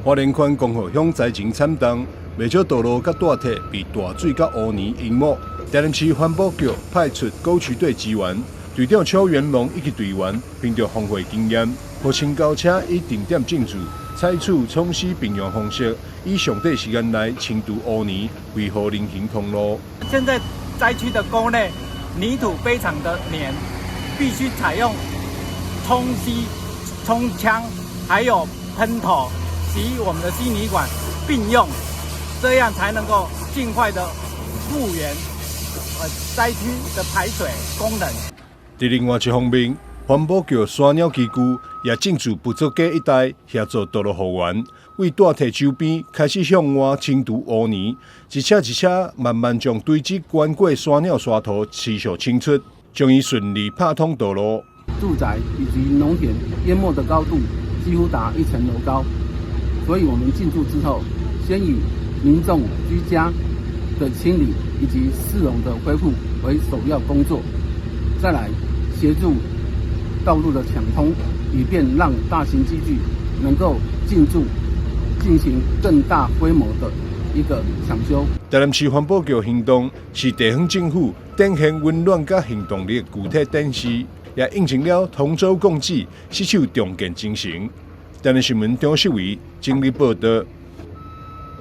花蓮縣光復鄉災情慘重，袂少道路佮大堤被大水佮污泥淹沒。台南市環保局派出溝渠隊支援，隊長邱元龍以及隊員憑著豐富經驗，予清溝車以定點進駐，採取沖洗並用方式，以上短時間內清除污泥，恢復人行通路。現在災區的溝內泥土非常的黏，必須採用沖吸、沖槍，還有噴頭及我們的吸泥管並用，這樣才能夠盡快的復原災區的排水功能。佇另外一方面，環保局山鳥機具也進駐埔竹街一帶協助道路復原，為大堤周邊開始向外清除污泥，一車一車慢慢將堆積懸過山鳥沙土持續清出，將伊順利拍通道路。住宅以及農田淹沒的高度幾乎達一層樓高，所以我們進駐之後，先以民眾居家的清理以及市容的恢復為首要工作，再來協助道路的搶通，以便讓大型機具能夠進駐進行更大規模的一個搶修。台南市環保局行動是地方政府展現溫暖佮行動力的具體展示，也印證了同舟共濟、攜手重建精神。台南新聞張世維整理報道。